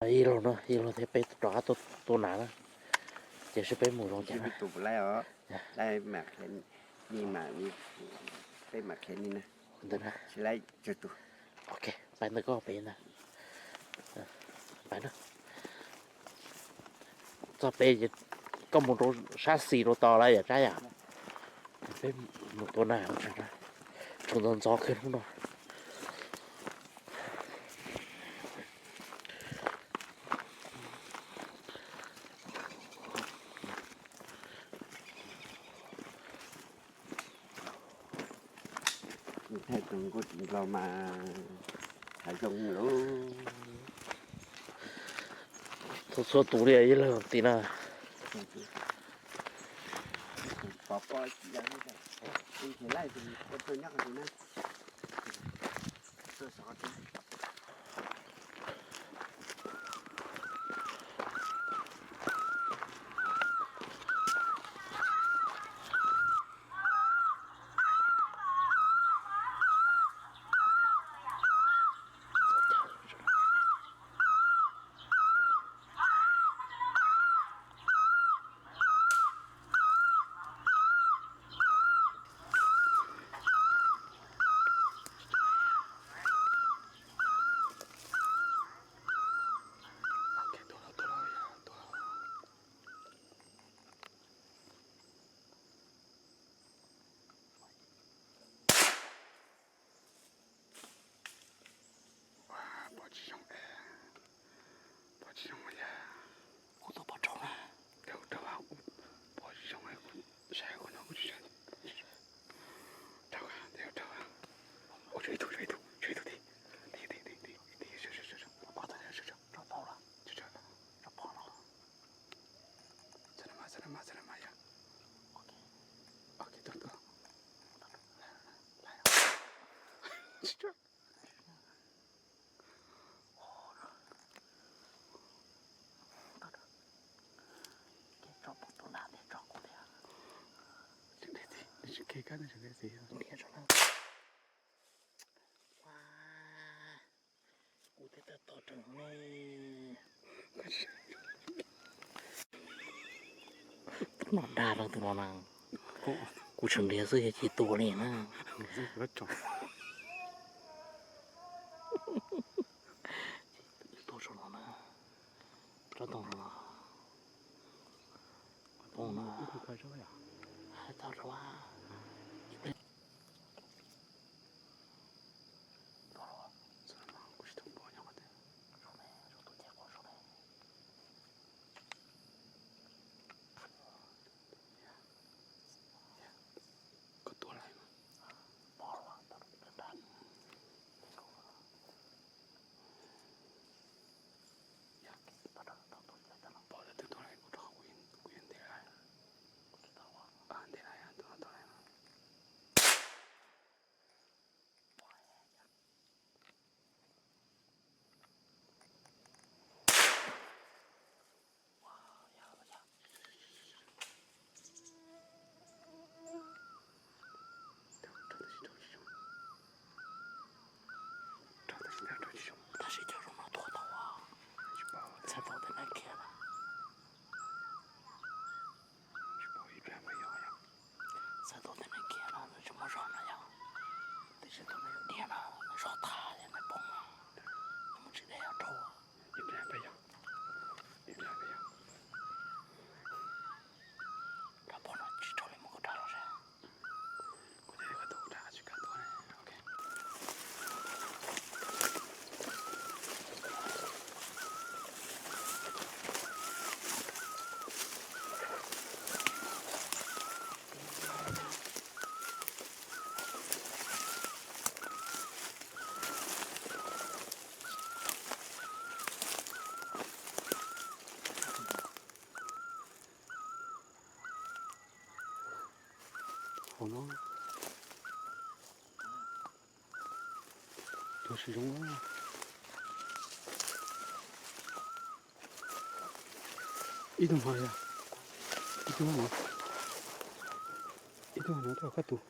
Ib zaug no, ib zaug thiab peb rov qab tua nas na, ces seb peb mus zoo cas na. Tus laij os, laij mam qhia ni mas, peb mam qhia ni na. Ntawd na. Tsis laij tsawg tus. Ok, pais ntawm koj pem ntag. Pais na. Txog pem ces koj mus rau sab xis rau tod lawm yom Tsab yom. Peb mus tua nas, tshuav ntxov ntxov kawg hnub no. Thaij tus nkauj tsis nkaus mas hav zoov lawm. Txhua txhua tus li ib leeg tim na. Pom tsis zoo, pom tsis zoo yog. Kuv tus pom rau na. Tus rau, pom tsis zoo, saib kuv no kuv tsis zoo. Rau, rau. Ua tshuav ib tug, tshuav ib tug, tshuav ib tug tid. Tid, tid, tid, tid, tid, sawv, sawv, sawv, sawv. Pom tau sawv, sawv, sawv. Rau pom los. Rau pom los. Txog na mas, txog na mas, txog na mas yog. Ok, tuaj, tuaj. Kuv thiaj tau tos rau ne. Tus no dag rau tus no na. Kuv tseem nrhiav xwb yog tsis tua li na. Tua tso no na. Tsob toog no. Poob na. Hais tau rau. Koj tua lawm mas. Pom tau twg tua lawm kuv rau kuv yuav ntes lawm. Ntes lawm, tus no tua lawm. Tab sis cov zoo no tua tau, txhais tau tej neeg khiav na. Txhais tau tej neeg khiav no nws tsis muaj zog na yom. Tiam sis tus no yog diag na, nws zog tag ces nws poob na. Nws muaj tsis deb yog rau. Rau pom no tsis raug li mus kuv rau los seb. Hauv no. Tus siv zoo. Ib tug hov yog, ib tug no, ib tug no rau koj tus.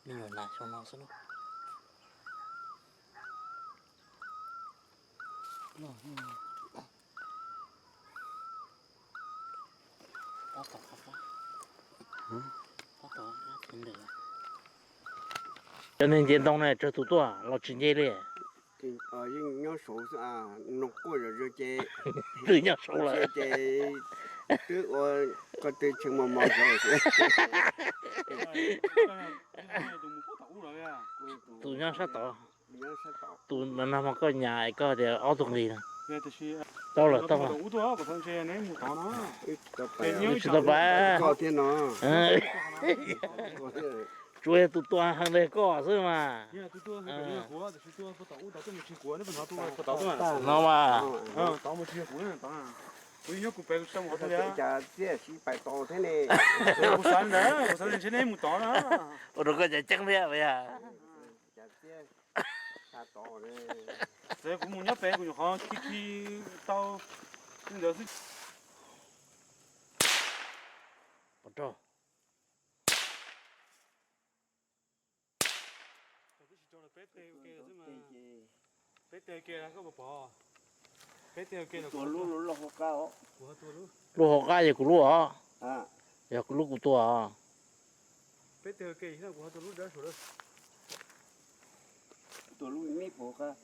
Me nyuam nas xyoo no xwb na. Cov neeg nce ntoo na tsawg tus tuaj los tsis nce li? Yeej nyob saud xwb, no quaj zom zaws ces twb nyob saud lawm ces twb ua qhov twg tshee mos mos zov xwb. Tus nyob sab tod, tus no no mas koj nyas es koj tias ob tug nqis no. Tau lawm, tau lawm. Tsis tau pab. Tsuas yog tus tua heev li koj xwb mas. No mas. Ua rau koj ceeb thiab yog. Txawm kuv mus nyob pem kuv nyuam qhuav khi khi tau li ntawd xwb. Pov rog. Peb teg ua ke koj pov pov. Peb teg ua ke. Lub hauv qab yog kuv lub os. Yog kuv lub kuv tua os. Peb teg ua ke kuv ho tua lub dawb saud lawm. Tua lub me puv qab.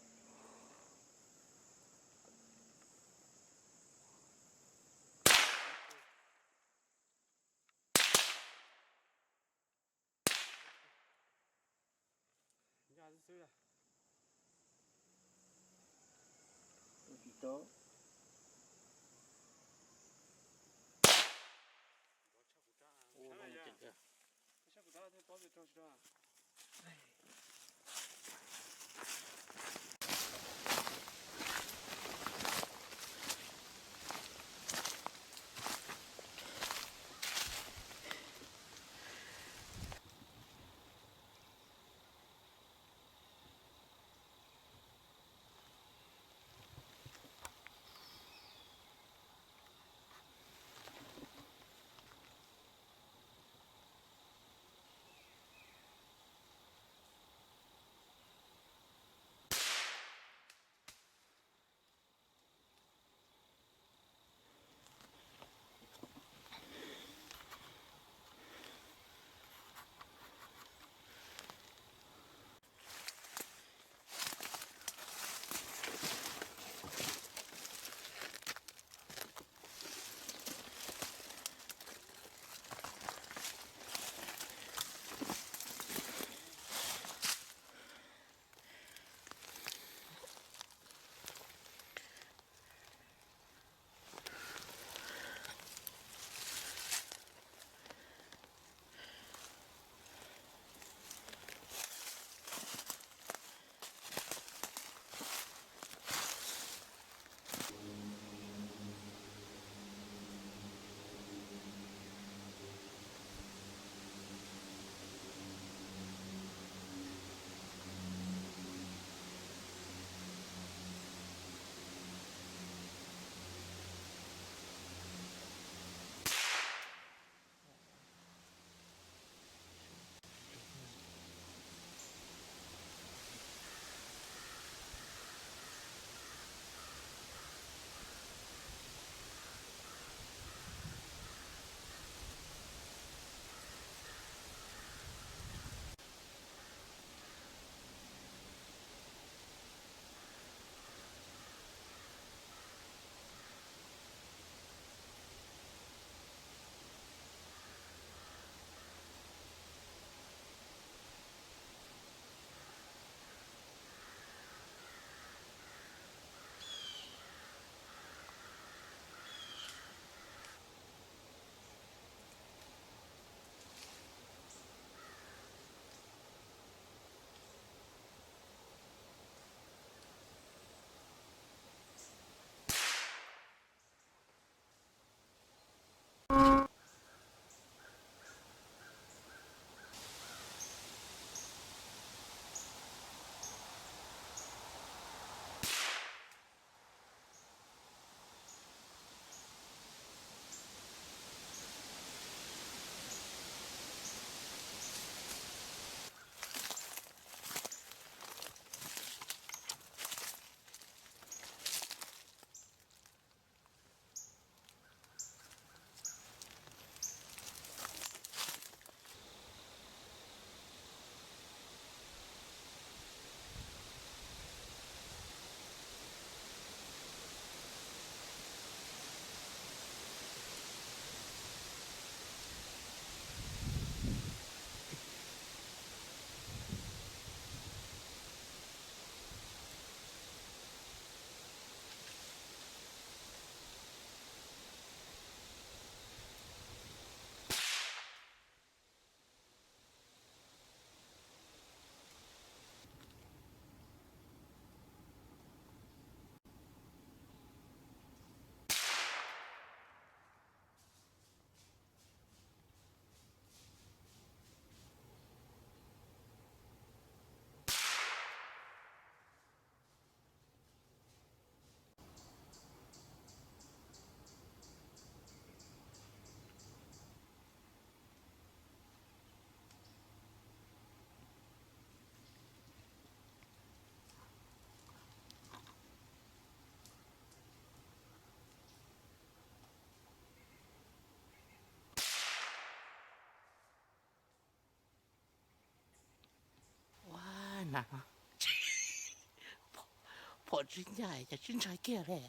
Phom tsis ncaj cas tsis ntshai kiag li.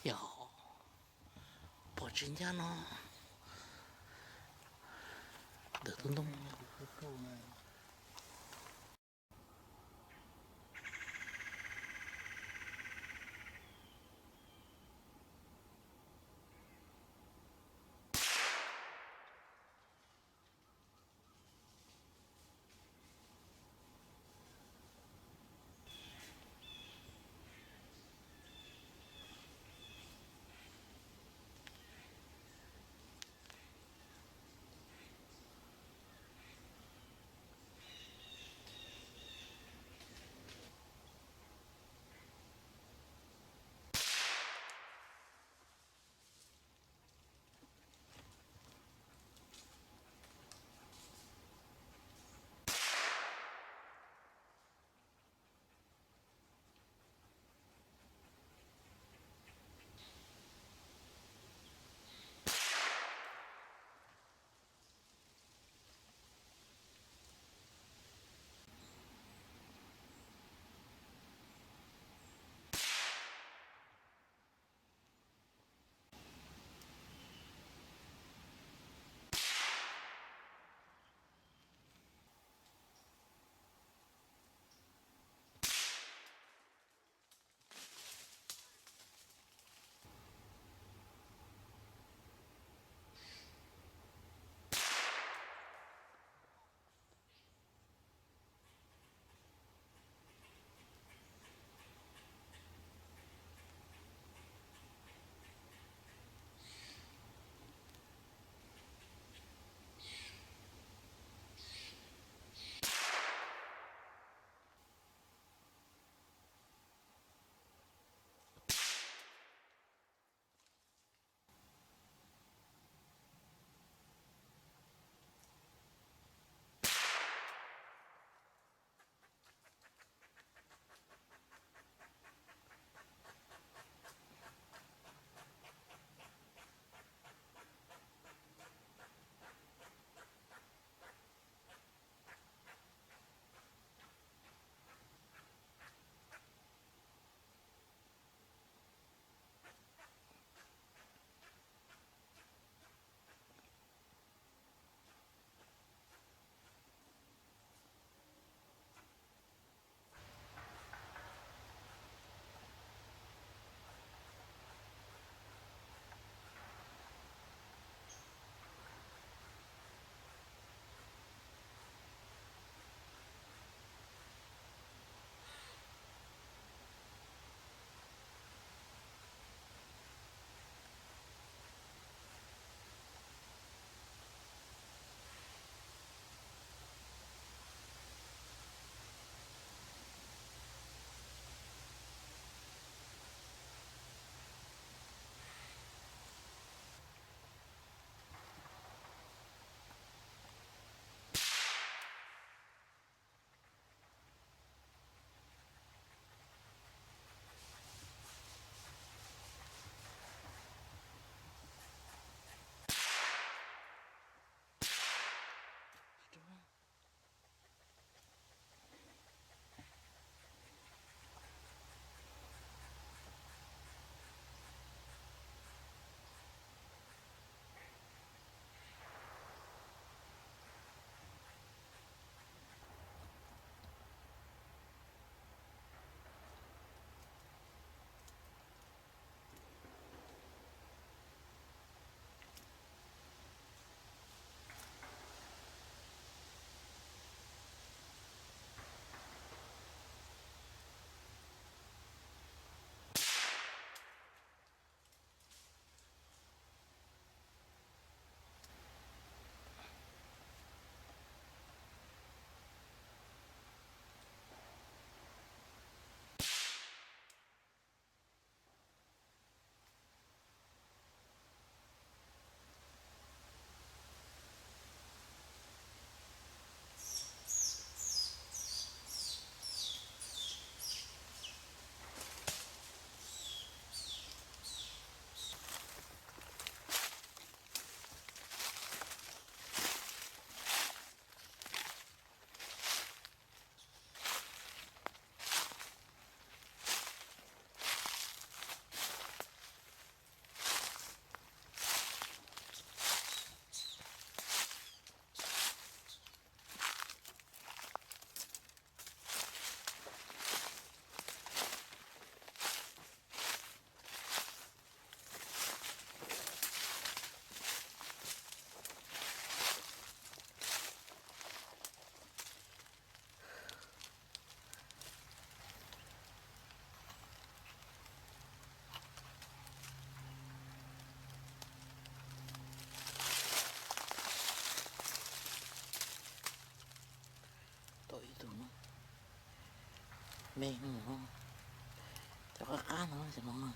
Yog phom tsis ncaj no, ntawm tus ntoo. Me, cov qab qab no ces no.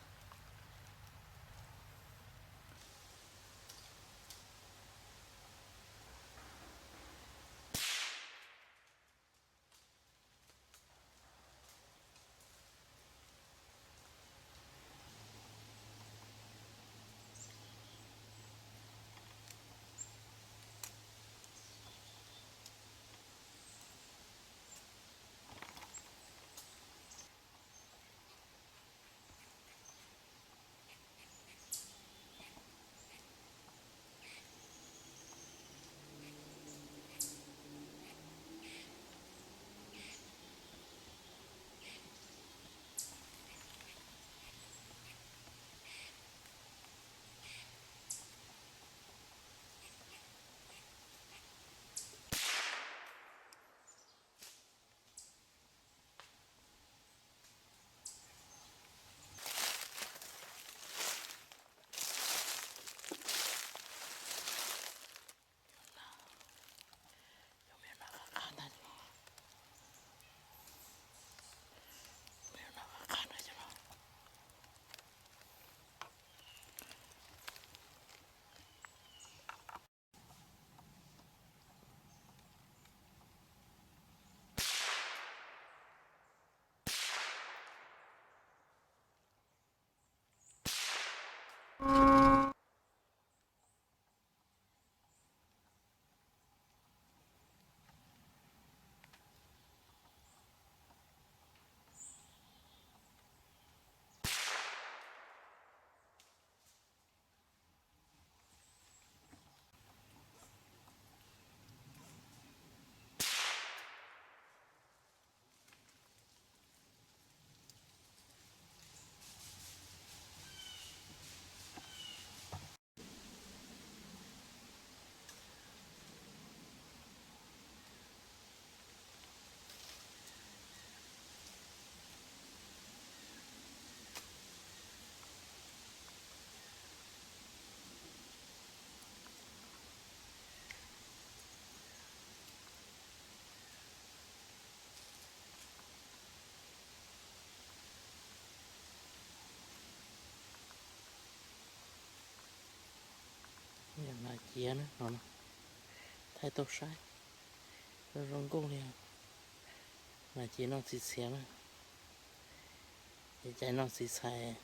Nas ciav no, thaij tau saib, zoo zoo nkauj li. Nas ciav noj txiv txhais na, ces cais noj txiv txhais.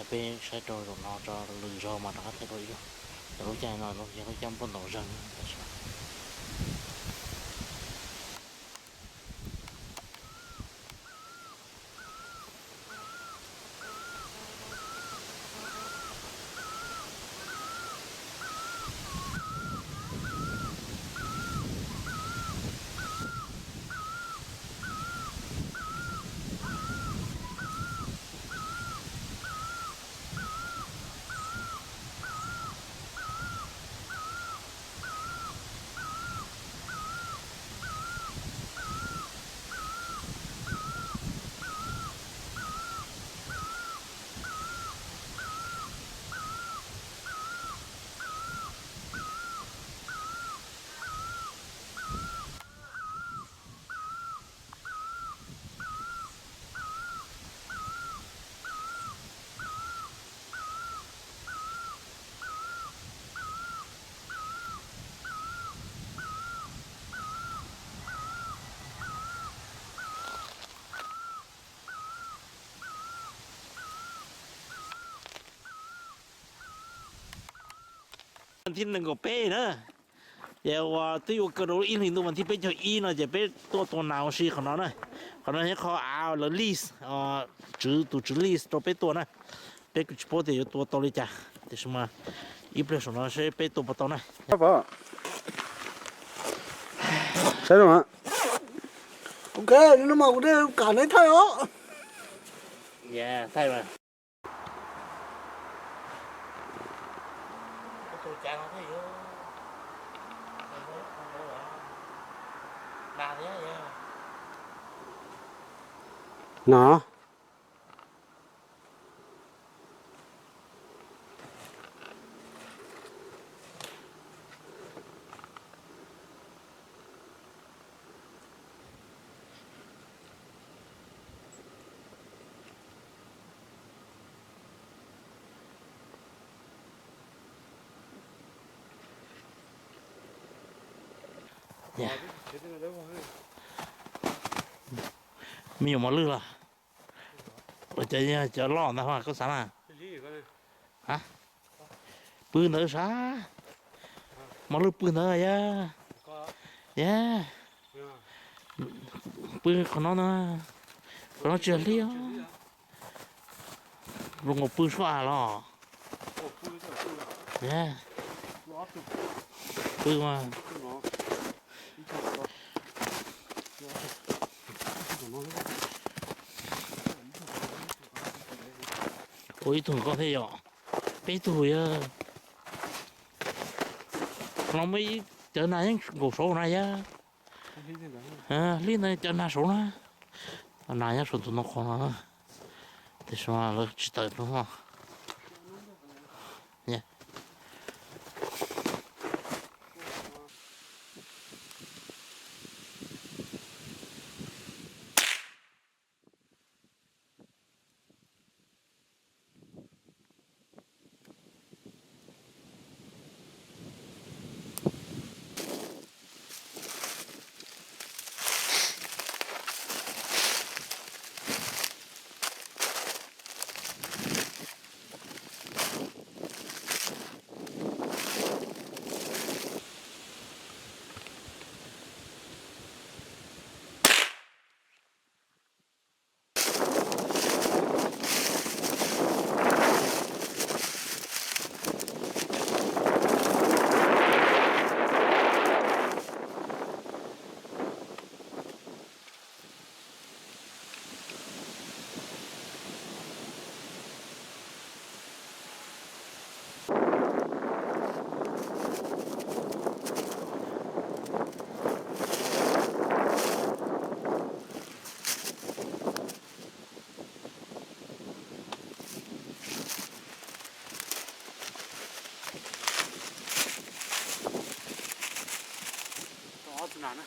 Peb saib rau zaum no tso lwm zaug mas rov qab thaij dua ib zaug. Lub caij no yog lub caij nplooj ntaus zeeg tab sis Vas thib nees nkaum peb na. Ces uas twb yuav kawg rau ib hlis ntuj vas thib peb caug ib no ces peb tuaj tua nas ua si qhov no na. Qhov no yog qhov av lawv lease, tswv tus tswv lease rau peb tua na. Peb kuj tsis paub tias yuav tua tau li cas, tiam sis mas ib pliag saum no seb peb tua puas tau na. Saib, kuv kam neb thaij os. Thaij mas. No. Me nyuam mos lwj los? Ua cov, cov loj ntag mas koj xav na? Pw ntawd sav. Mos lwj pw ntawd yog. Yog. Pw qhov no na. Qhov no tsis yog hlib os. Zoo nkaus pw suab av los. Yog. Pw mas. Ua ib tug koj thiab yom? Peb tug yog. Qhov no muaj ib cov nas yeej nkaum saud na yog. Hlib ntawd cov nas saud na. Nas nyob saum tus ntoo qhov no na. Tiam sis mas lawv tsis tawm rau no. Ob tug nas na,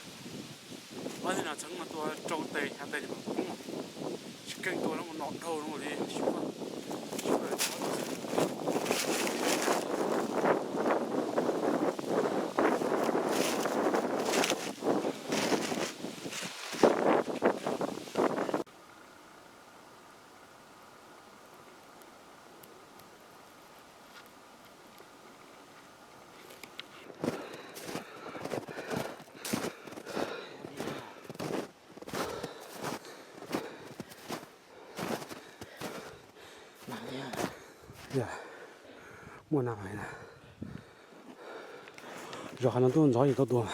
ob tug nas txheeb mas tua rau tes xya tes mas poob, tsis keej tua no dhau no li. Muaj na, zov qhov no tuaj ntxov yus tau tua.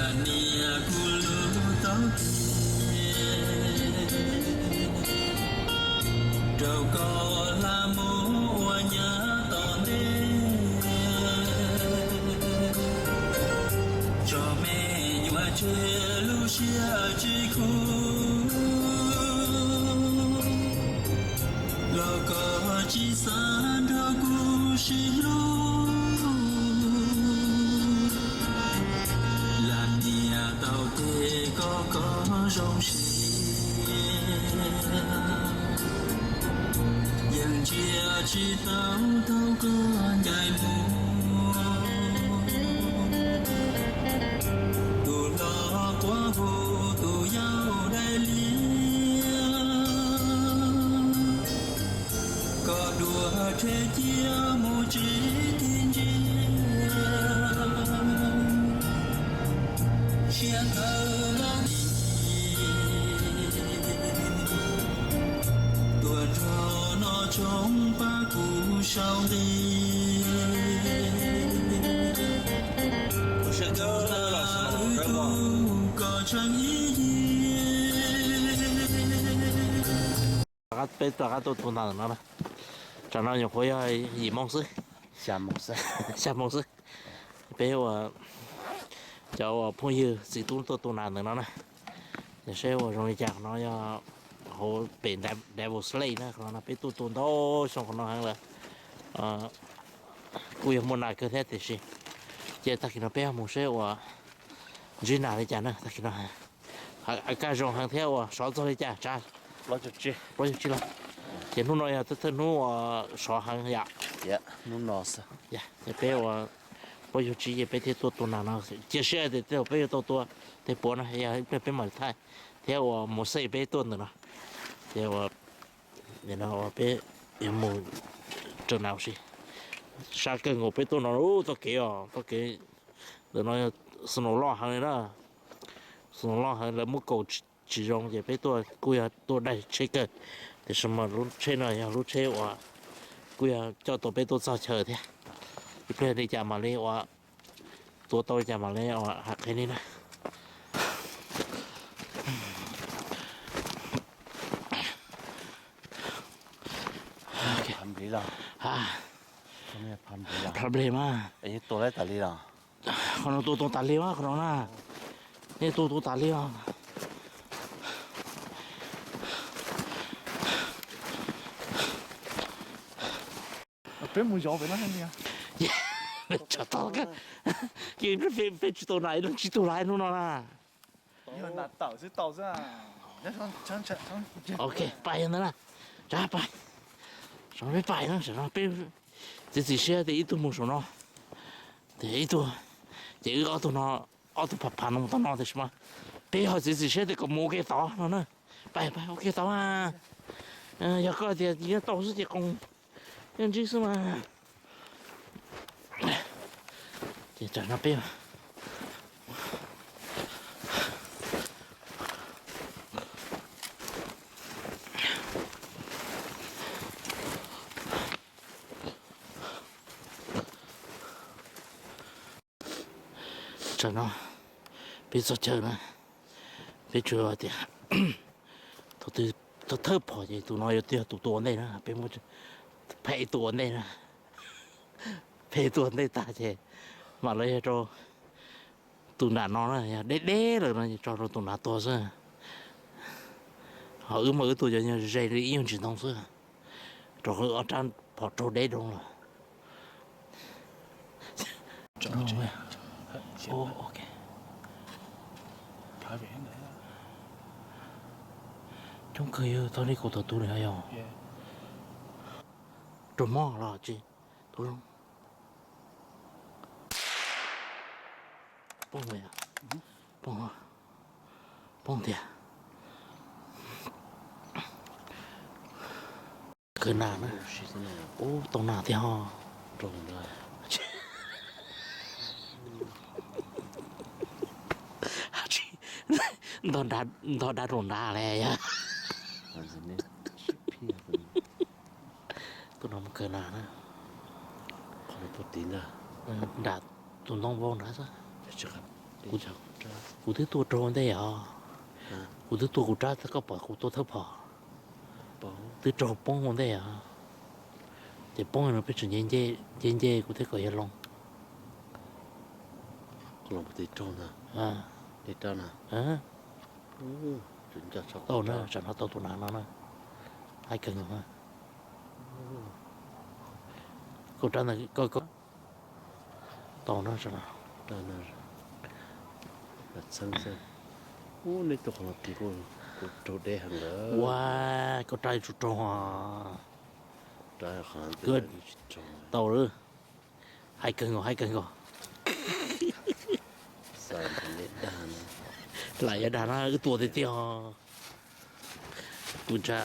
Niam kuv lub taub hau, rau koj hla mus ua nyab tom ntej, tso me nyuam tseg lub siab tsis khub, los koj tsis xav nrog kuv sib hlub. Lam niam tau tes koj, koj zoo siab, yeej ntsia tsis tau thaum koj ncaim mus. Tus hlob quav hu tus yau daim liab, koj dua rhe cia mus tsis ti ntsia. Siab kawg los nim tuaj nrog no tsoom pab kuv sau nqi. Wb tug koj tsheej ib yig. Peb rov qab tuaj tua nas no na. Tsam no nyuam qhuav yog yim moo xwb, xya moo xwb. Peb ua cov uas phooj ywg txiv tub tuaj tua nas ntawm no na. Yog seb ua zoo li cas, qhov no yog hauv pem Devil Slate na, qhov no peb tuaj tua ntau xyoo qhov no heev lawm. Kuj yog muaj nas kawg thiab tiam sis ces tag kis no peb mus seb ua ntsib nas li cas na tag kis no. Kaj zoo heev thiab uas sov txog li cas tsav? Plaub caug tsib los. Ces hnub no yog thawj hnub uas sov heev yom? Ces peb ua plaub caug tsib ces peb thiaj tuaj tua nas no. Cia siab tias tej zaum peb yuav tau tua tej puav no, yog ib pliag peb mam thaij thiab ua mus xej peb tuaj ntawm no. Ces ua, nim no peb yuav mus rau nas ua si. Sab kawg nkaus peb tuaj no txoj kev os, txoj kev ntawm no snow loj heev li na. Snow loj heev lawv muab kaus tsis zoo ces peb tuaj kuj yog tuaj daig tsheb kawg. Tiam sis mas lub tsheb no yog lub tsheb uas kuj yog coj tau peb tuaj txog chaw thiab. Ib pliag li cas mam li ua, tua tau li cas mam li ua hais qhia nej na. Problem mas. Qhov no tua tua tas li mas qhov no na. Nej tua tua tas li os. Peb mus zov pem no. Tsam tau, ces peb tsis tau nas ib leeg tsib tug lawm hnub no na. Ok, pais ntawd na. Tsam pais, saum no peb pais na, saum no peb txiav txim siab tias ib tug mus saum no, tias ib tug, ces wb ob tug no, ob tug phav phav no mus tom no tiam sis mas peb ho txiav txim siab tias kom mus ua ke tod no na. Pais pais ua ke tod mas, yog koj tias nyob tau xwb ces qoos nyob ntsib xwb mas. Ces tsam no peb Tsam no peb txog chaw na, peb tsuas tias thaum twg thawj phom ces tus no yuav yog tus tua ua ntej na, peb muab phem tus ua ntej na, phem tus ua ntej tag ces mam li yog rau tus nram no na, yog deb deb lawm no tso rau tus nram tua xwb. Ho wb mas wb tua cov nyuag ze li ib nyuag ntsis ntoo xwb, rau qhov ob rab phom raug deb doo lawm. Coob kawg yog tau li kaum tawm tus li yog. Raug mob los tsis, tus zoo. Poob, poob, poob tiag. Kawg nas na. Ub, tau nas tiag ho. Ntog dab rau nrad li yog. Tus no mus kawg nas na. Nram tus ntoo vau nrad xwb. Kuv twb tua raug ua ntej os. Kuv twb tua kuv rab, koj pom kuv tua thawj phom. Twb raug poob ua ntej os. Ces poob no peb tseem nce nce kuv thiaj kom yog loo. Tau na, tsam no tau tus nas no na. Haib kawg nkaus na. Koj rab ntawd, koj, koj tau na, tsam no. Ua, koj rab tsis raug. Tau lawm. Haib kawg nkaus, haib kawg nkaus. Lam yuav dag no wb tua tiag tiag. Kuv ntsha.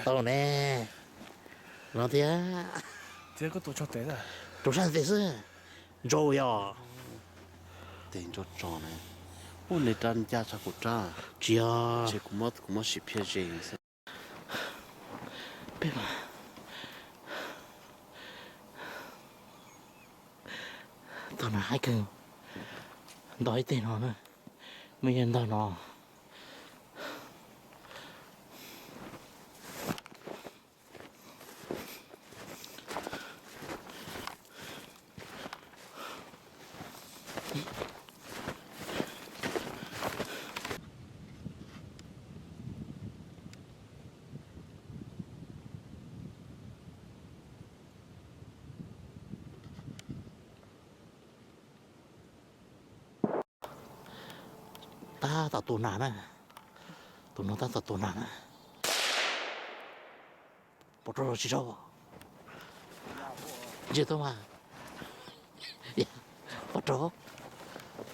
Tau ne. No thiab. Rau sab tes xwb. Ntsau yog. Tes ntsau tso ne. Ua, nws rab ncaj tshaj kuv rab. Tsis yog. Kuv muab sim phiaj ze xwb. Peb mas tus nas haib kawg. Ntog ib teg no na. Muaj ib ntog no. Tab tom tua nas na. Tus no tab tom tua nas na. Pom rau los tsis rau? Ntsia tuaj mas. Pom rau los?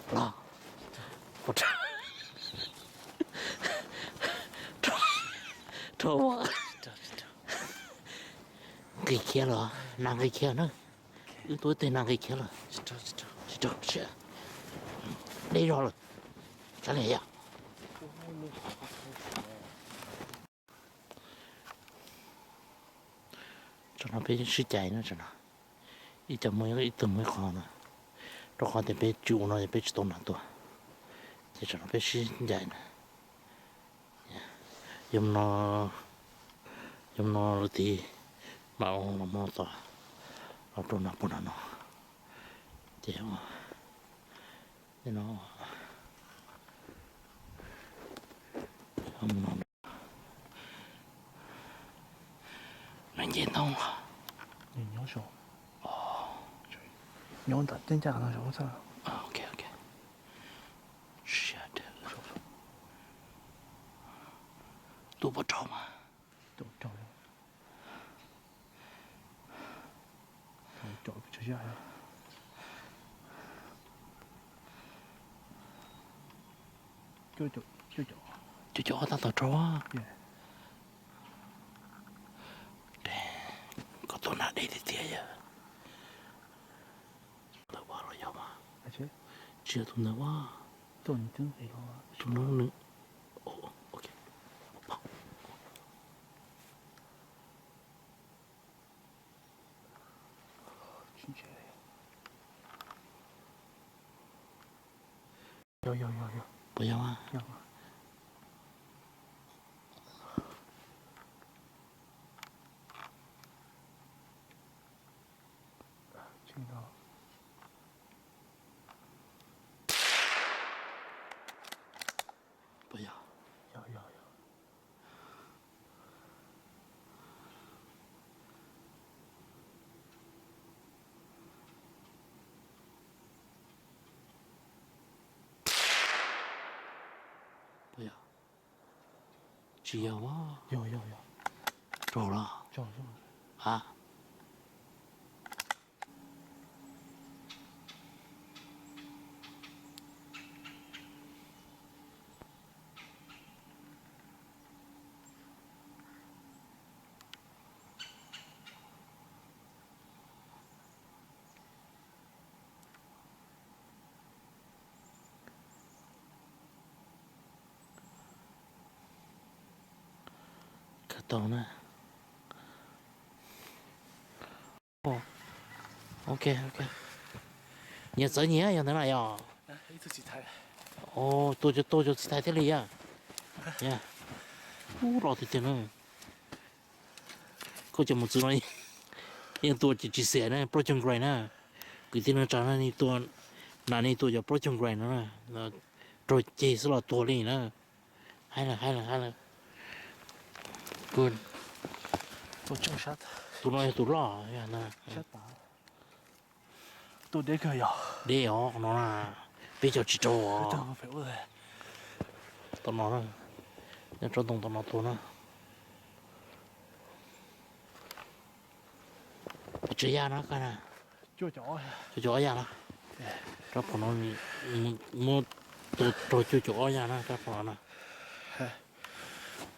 Pom rau? Rau. Nqis khiav lawm, nas nqis khiav na. Wb tua ib teg nas nqis khiav lawm. Tsis rau, tsis rau. Deb zog lawm. Sav li yog. Tsam no peb sib cais na, tsam no ib co muaj ib tug muaj ib qho na, rau qhov tias peb tsis ua no ces peb tsis tau nas tua. Ces tsam no peb sib cais na. Yog no, yog no lawm tid, mam ua los hmo tod los rau nas puag nram no. Ces no, no nce ntoo. Nyob ntawm teb ncaj no. Ok, ok. Tua puas raug mas? Cuaj caum ob tab tom raug. Koj tua nas deb tiag tiag yog. Ntawm vaj los yog mas. Tsis yog tus ntawd vaj. Tus no nws, ok. Puas yog mas? Puas yog? Puas yog? Tsis yog mas. Raug los? A. Khav tau na. Ok, ok. Nyias txawv nyias yog ntawd na yog. Tua cov, tua cov txiv thais thiaj li yog. Ub, los tiag tiag na. Koj cov mus txwv no yeej tua ces tsis xiam na, plaub caug gram na. Kwv tij neej tsa na, nej tua, nas nej tua cov plaub caug gram no na, raug ceg xwb los tuag li na. Haib lawm, haib lawm, haib lawm. Tus no yog tus loj. Deb os no na, peb cog tsis raug os. Tom no, nyob tsob ntoo tom no tuag na. Pes tsawg yaj na koj na? Cuaj caum ob yaj na. Rab phom no muab tua raug cuaj caum ob yaj na rab phom no na.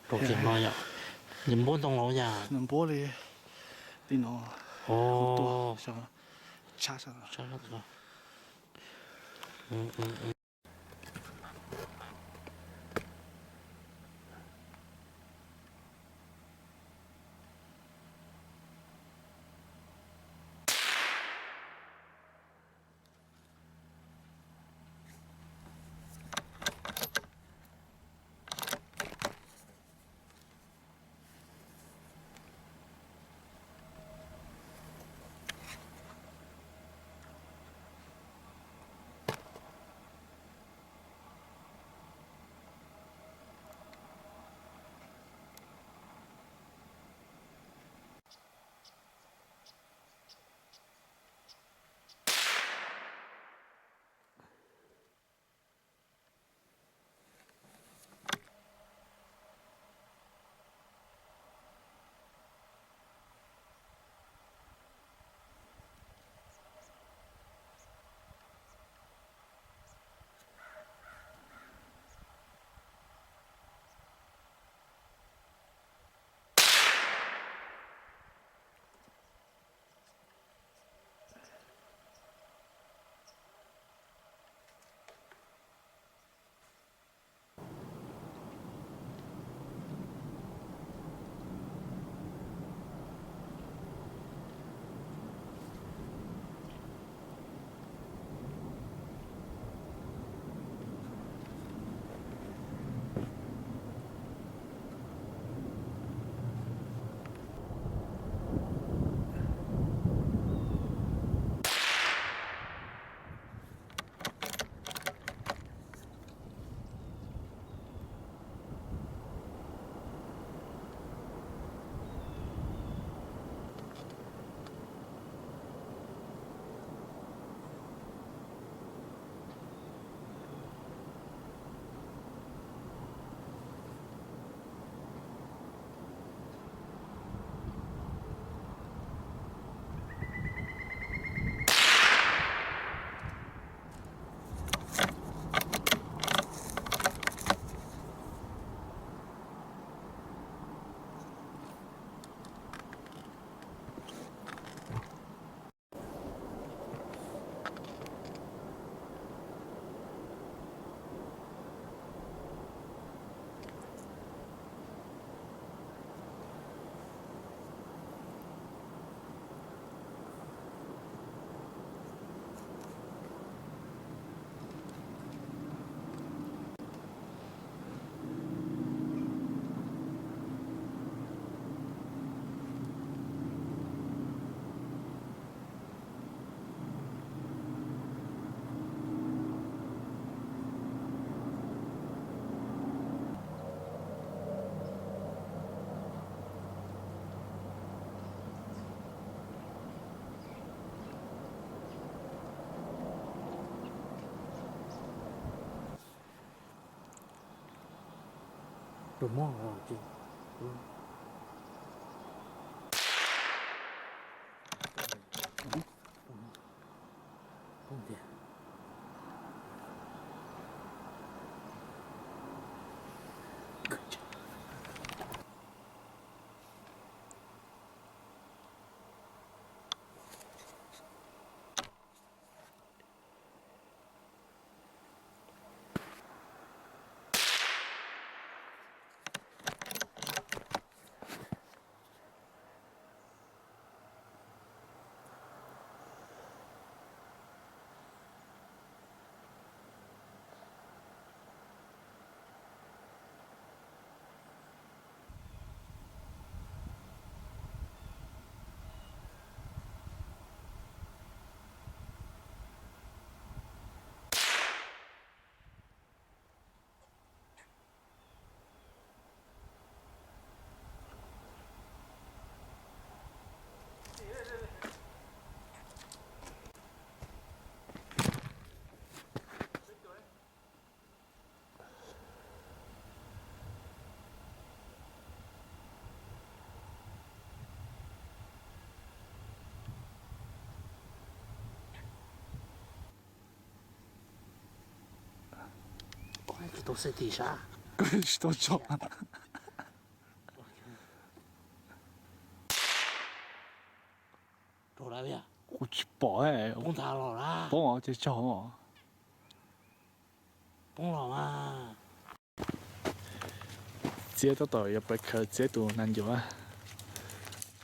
Raug kiag no yom. Nws npuab ntoo los yam. Tsis tau tso. Kuv tsis pom. Poob ces tsaug. Txiab tab tom yuav pais khaws Txiab tus nas ncuav,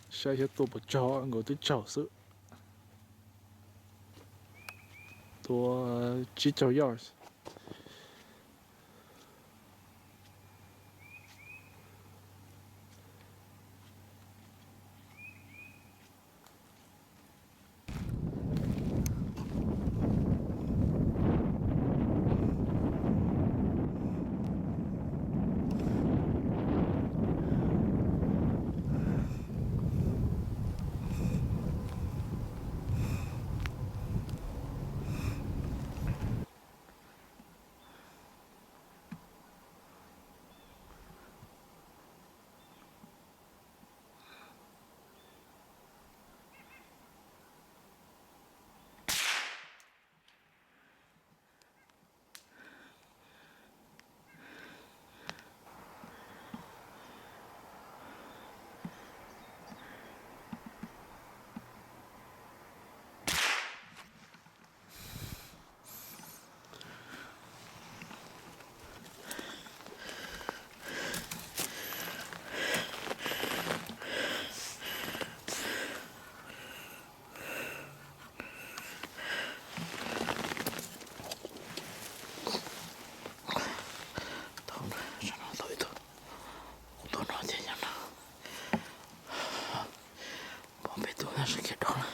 saib thiab tua puas tsaug, nkaus twb tsaug xwb. Tua tsib caug yards. Tau, sab no tau ib tug, kuv tua no ces yog no, pom peb tus sab kiag rau na.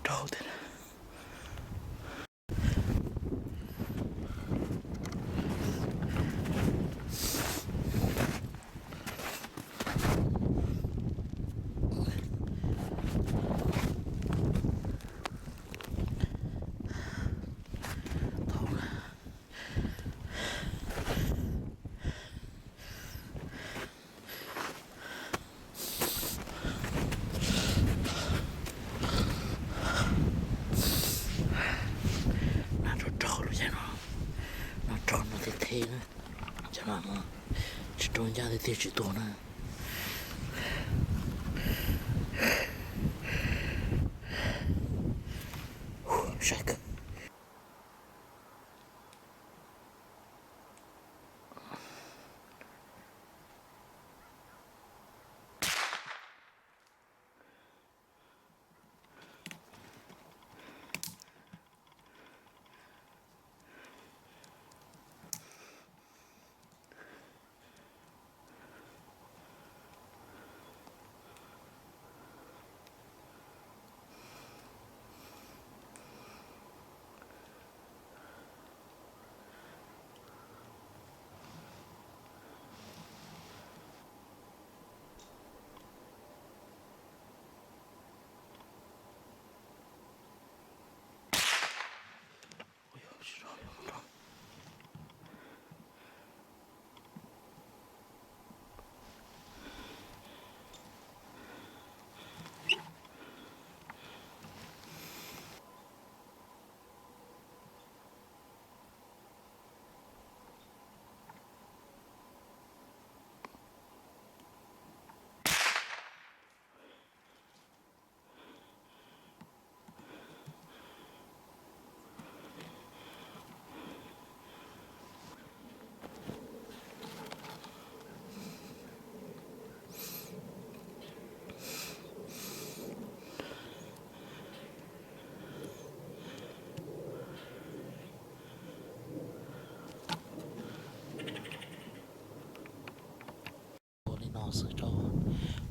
Rau tiag. No rau rau lub caij no, no rau no thiab thiab na, cov no tsis rau ncaj tiag tiag tsis tuag na. Sai kawg.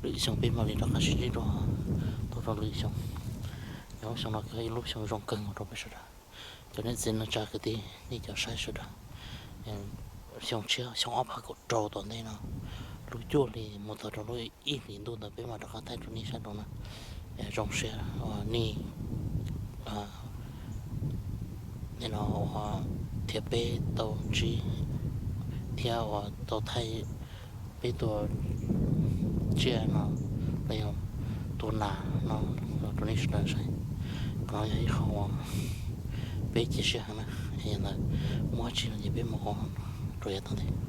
Lwm xyoo peb mam li rov qab sib ntsib dua, tau rau lwm xyoo. Yog lub xyoo no yog ib lub xyoo zoo kawg nkaus rau peb sawv daws. Cov niam txiv neej tsa kwv tij nej cov saib sawv daws, xyoo tshiab xyoo ob phav kaum rau tom ntej no, lub cuaj hli mus txog rau lub ib hlis ntuj ntawd peb mam rov qab thaij rau nej saib dua na. Zoo siab uas nej nim no uas thiab peb tau ntsib thiab uas tau thaij peb tus tsiaj no los yog tus nas no los rau nej sawv daws saib. Qhov no yog ib qho uas peb cia siab heev na. Yog ntawd muaj dab tsi no ces peb mus ua rau yav tom ntej.